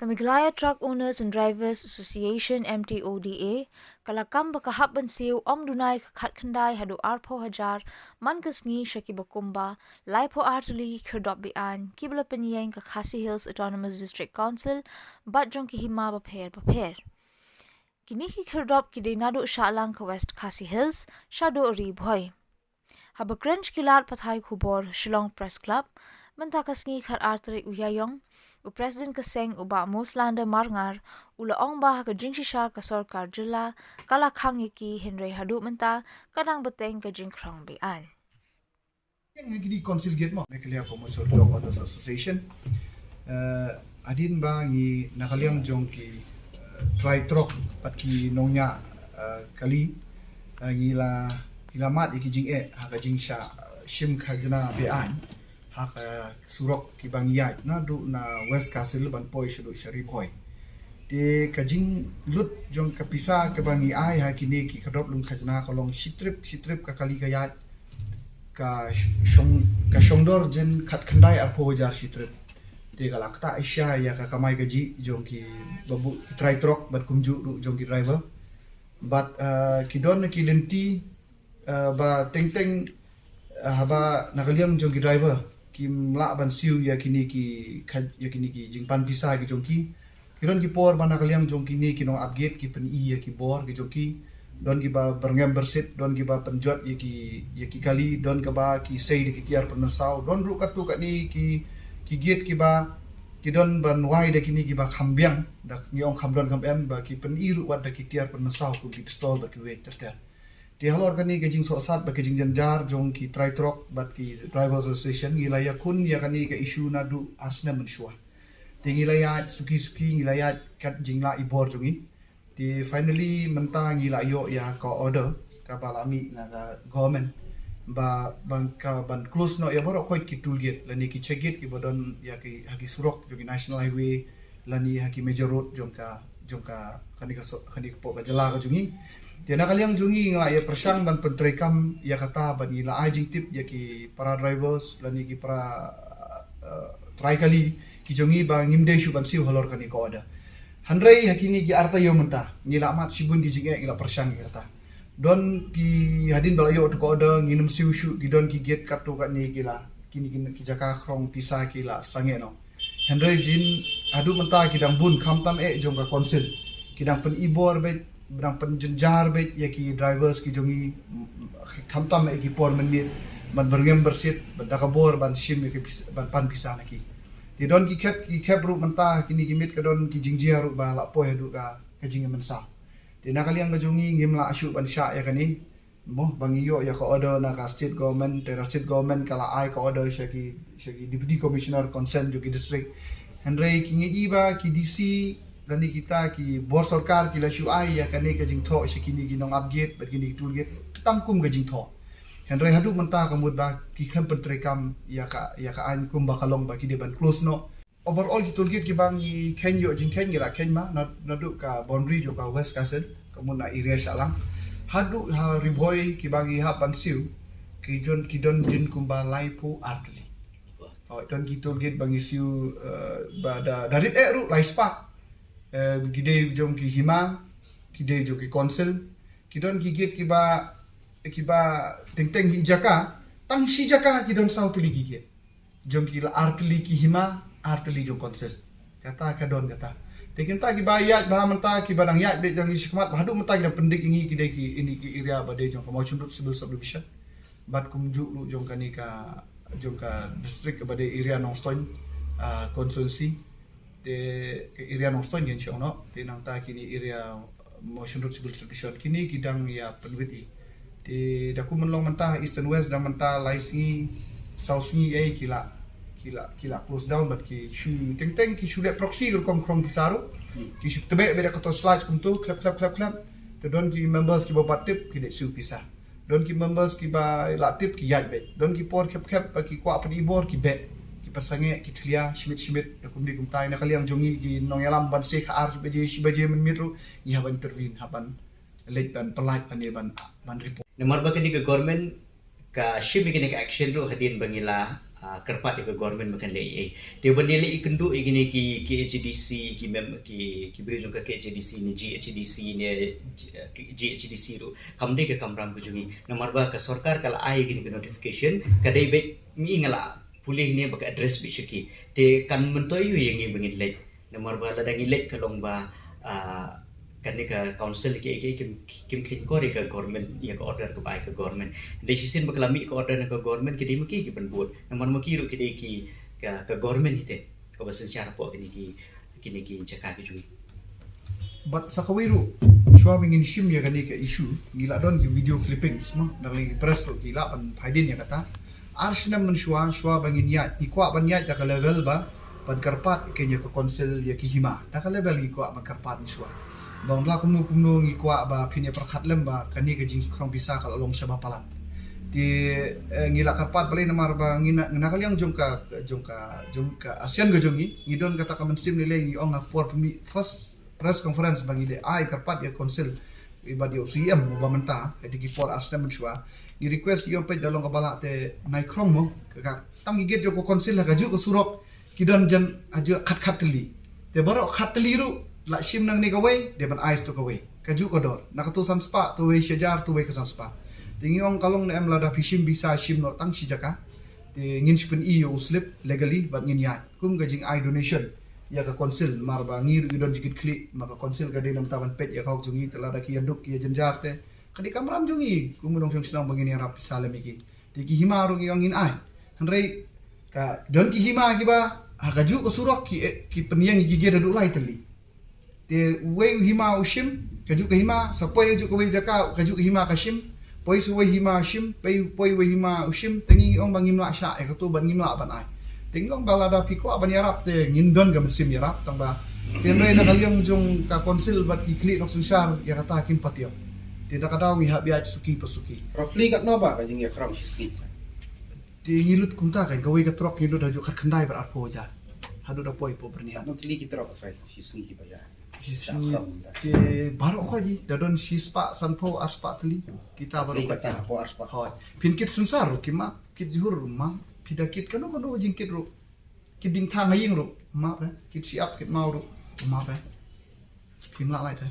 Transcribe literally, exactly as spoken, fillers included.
Ka Meghalaya Truck Owners and Drivers Association, M T O D A, ka la kam ba ka hap ban siew ym duna ïa ka khatkhyndai haduh arphew hajar man ka sngi sha kiba kumba laiphew artylli ki khyrdop be-aiñ kiba la pynïeng ka Khasi Hills Autonomous District Council bad jong ki hima bapher bapher. Kine ki khyrdop ki dei naduh Shahlang ka West Khasi Hills shaduh Ri Bhoi. Haba kren sha ki lad pathai khubor Shillong Press Club mynta ka sngi khatar tarik u Ïaïong, u President ka seng u Bah Moslander Marngar u la ong ba ha ka jingshisha ka sorkar jylla ka la khang ïa ki, hynrei haduh mynta ka dang bteng ka jingkhrong be-aiñ. Ngi di Council Gate mo, Meghalaya Commercial Truck Owners Association. Eh, hadien ba ngi na ka liang jong ki, eh, trai trok bad ki nongñiah, eh, kali, eh, ngi la, ngi la mad ïa ki jingeh ha ka jingshah, eh, shim khajna be-aiñ ha ka surok kiba ngi ïaid naduh na West Khasi Hills ban poi shaduh sha Ri Bhoi. Te ka jinglut jong ka pisa kaba ngi ai ha kine ki khyrdop lum khajna ka long shi trip, shi trip ka kali ka ïaid ka shong, ka shong dor jin khatkhyndai arphew hajar shi trip. Te ka la ktah shisha ïa ka kamai kajih jong ki babu ki trai trok bad kumjuh ruh jong ki driver. Bad, eh, ki don ki lynti, eh, ba teng teng, eh, haba na ka liang jong ki driver kim lah ban siew ïa kine ki khaj-, ïa kine ki jingpan pisa ki jong ki. Ki don ki por ba na ka liang jong kine ki nongap gate ki pyni ïa ki bor ki jong ki. Don kiba byrngem byrsit, don kiba pynjot ïa ki, ïa ki kali, don kaba ki sei da ki tiar pynmynsaw, don ruh katto katne ki, ki gate kiba ki don ban wai da kine kiba kham biang, da ngi ong kham don kham em, ba ki pyni ruh wat da ki tiar pynmynsaw kum ki pistol bad kiwei ter ter. Te halor kane ka jingsohsat bad ka jingjynjar jong ki trai trok bad ki Driver Association, ngi la ïakhun ïa kane ka issue naduh ar snem mynshuwa. Te ngi la ïaid suki suki, ngi la ïaid kat jinglah i bor jong ngi. Te finally mynta ngi la ïoh ïa ka order kaba la mih na ka government ba, ban ka ban close noh ïa baroh khoit ki toll gate lane ki check gate kiba don ïa ki ha ki surok jong ki national highway lane ha ki major road jong ka, jong ka, kane ka so-, kane ka pok ka jylla ka jong ngi. Te na ka liang jong ngi ngi la ïa pyrshang ban pyntreikam ïa kata, ban ngi la ai jingtip ïa ki para drivers lane ki para, eh, trai kali ki jong ngi ba ngim dei shuh ban siew halor kane ka order. Hynrei ha kine ki ar taïew mynta ngi la mad shibun ki jingeh, ngi la pyrshang ïa kata. Don ki hadien ba la ïoh tu ka order ngin ym siew shuh, ki don ki gate katto katne ki la, kine ki, ki jaka khrong pisa ki la sangeh noh. Hynrei jin haduh mynta ki dang bun, khamtam eh jong ka council. Ki dang pyni bor beit, dang pynjynjar beit ïa ki drivers ki jong ngi, khamtam eh ki por mynmiet ban byrngem byrsit, ban da ka bor ban shim ïa ki pis-, ban pan pisa na ki. Te don ki khep, ki khep ruh mynta kine ki miet ka don ki jingjia ruh ba la poi haduh ka, ka jingmynsaw. Te na ka liang ka jong ngi ngim lah shuh ban shah ïa kane. Mo, ba ngi ïoh ïa ka order na ka state government, te ka state government ka la ai ka order sha ki, sha ki deputy commissioner concern jong ki district. Hynrei ki ngi i ba ki D C lane kita ki bor sorkar ki la shu ai ïa kane ka jingthoh sha kine ki nongap gate bad kine ki toll gate tam kum ka jingthoh. Hynrei haduh mynta ka mut ba ki khlem pyntreikam ïa ka, ïa ka aiñ kumba ka long ba ki dei ban close noh. Overall ki toll gate kiba ngi kheiñ ïoh jingkheiñ ngi la kheiñ ma, na, naduh ka boundary jong ka West Khasi Hills, ka mut na area Shahlang haduh ha Ri Bhoi kiba ngi hap ban siew, ki don, ki don jin kumba laiphew artylli. Oh, don ki toll gate ba ngi siew, eh, ba da, da rit eh ruh lai spah. Eh, ki dei jong ki hima, ki dei jong ki council, ki don ki gate kiba, kiba teng teng hi jaka, tang shi jaka ki don saw tylli ki gate. Jong ki la artylli ki hima, artylli jong council. Kata ka don kata. Te ki mynta kiba ïaid ba mynta kiba dang ïaid beit dang ïa shakhmat ba haduh mynta ki dang pyndik ïa ngi ki dei ki ini ki area ba dei jong ka Mawshynrut Civil Subdivision. Bad kumjuh ruh jong kane ka, jong ka district kaba dei area Nongstoiñ, ah, constituency. Te ka area Nongstoiñ ngin shong noh. Te nangta kine area Mawshynrut Civil Subdivision kine ki dang ïa pynwit i. Te da kum mynlong mynta Eastern West dang mynta lai sngi, saw sngi ei ki la, ki la, ki la close down bad ki shu teng teng ki shu leh proxy rukom khrong pisa ruh. Ki shu tebek bad ka torchlight kumto khlep khlep khlep khlep. Te don ki members kiba bat tip ki dei siew pisa. Don ki members kiba la tip ki ïaid beit. Don ki por khep khep ba ki kwah pyni bor ki beh. Ki pynsangeh ki thlia shimit shimit da kumdei kumtai na ka liang jong ngi ki nongïalam ban sei kha ar baje shi baje mynmiet ruh ngi hap ban intervene, hap ban leit ban pyllait ban, ban report. Namar ba kane ka government ka shim ïa kane ka action ruh hadien ba ngi la ah, kyrpad ïa ka government ba kan leh ei ei. Te ban ïaleh ïakynduh ïa kine ki, ki K H A D C, ki mem-, ki, ki briew jong ka K H A D C ne G H A D C ne, G-, ki G H A D C ruh. Kam dei ka kamram ka jong ngi. Namar ba ka sorkar ka la ai ïa kine ki notification, ka dei beit, ngi nga la pule ne ba ka address beit sha ki. Te kan myntoi ïa ngi ba ngin leit. Namar ba lada ngi leit ka long ba, ah, kane ka council ki, ki, kim, kim kheiñ kor ïa ka government, ïa ka order kaba ai ka government. Dei shisien ba ka la mih ka order na ka government, ki dei ma ki ki ban bud. Namar ma ki ruh ki dei ki, ka, ka government hi te, kaba synshar hapoh kine ki, kine ki jaka ki jong ngi. Bad sa kawei ruh, shuwa ba ngin shim ïa kane ka issue, ngi la don ki video clippings mo, na ka liang ki press ruh ki la ban phai dien ïa kata. Ar snem mynshuwa, shuwa ba ngin ïaid, ngi kwah ban ïaid da ka level ba ban kyrpad ïa ka council ïa ki hima. Da ka level ngi kwah ban kyrpad mynshuwa. Ba la kumno kumno ngi kwah ba phin ïa pyrkhat lem ba kane ka jingkhrong pisa ka la long shaba palat. Te, eh, ngi la kyrpad balei, namar ba ngi na, na ka liang jong ka, jong ka, jong ka ASEAN ka jong ngi, ngi don kata ka mynsiem ne lei, ngi ong ha por pynmih first press conference ba ngi leh, ai kyrpad ïa council, i bad ïa u C M uba mynta, ha kine ki por ar snem mynshuwa. Ngi request ïa u peit da long kaba lah te nai khrong mo, ka, ka, tang ki gate jong ka council ha kajuh ka surok, ki don jan hajuh khat khat tylli. Te baroh khat tylli ruh, la shim nangne kawei, dei ban ai sha uto kawei. Kajuh ka dor. Na kato san spah, uto wei shi hajar, uto wei ka san spah. Te ngi ong ka long ne em, lada phi shim pisa shim noh tang shi jaka. Te ngin sa pyni ïa u slip legally, bad ngin ïaid. Kum ka jingai donation ïa ka council, namar ba ngi ruh ngi don jingkitkhlieh, ma ka council ka dei na bynta ban peit ïa ka hok jong ngi, te lada ki ïaduk ki ïajynjar te. Ka dei kamram jong ngi, kum u nongshong shnong ba ngin ïarap pisa lem ïa ki. Te ki hima ruh ngi ong ngin ai. Hynrei ka don ki hima kiba ha kajuh ka surok ki, eh, ki pynïeng ïa ki gate haduh lai tylli. Te uwei u hima u shim, kajuh ka hima, sa poi hajuh kawei jaka, kajuh ka hima ka shim, poi sa uwei hima u shim, poi, poi uwei hima u shim, te ngi ong ba ngim lah shah ïa kato bad ngim lah ban ai. Te ngi ong ba lada phi kwah ban ïarap te ngin don ka mynsiem ïarap, tang ba. Te hynrei na ka liang jong ka council bad ki khlieh nongsynshar ïa kata kim pat ïoh. Te da ka daw ngi hap ïaid suki pa suki. Roughly katno ba ka jingïakhrong shi sngi? Te ngi lut kumta kan, kawei ka trok ngi lut hajuh khatkhyndai bad arphew hajar. Haduh da poi hapoh Byrnihat. Katno tylli ki trok, shi sngi kiba ïa? Shi sngi. Te baroh kawei, da don shi spah sanphew, ar spah tylli. Kita baroh kata. Roughly kata hapoh ar spah. Hooid. Phin kit synsar ruh ki map, kit jhur ruh map. Phi da kit kano kano jingkit ruh. Kit diengtha ha ïing ruh map re. Kit shi ap, kit maw ruh map re. Phim lah lait re.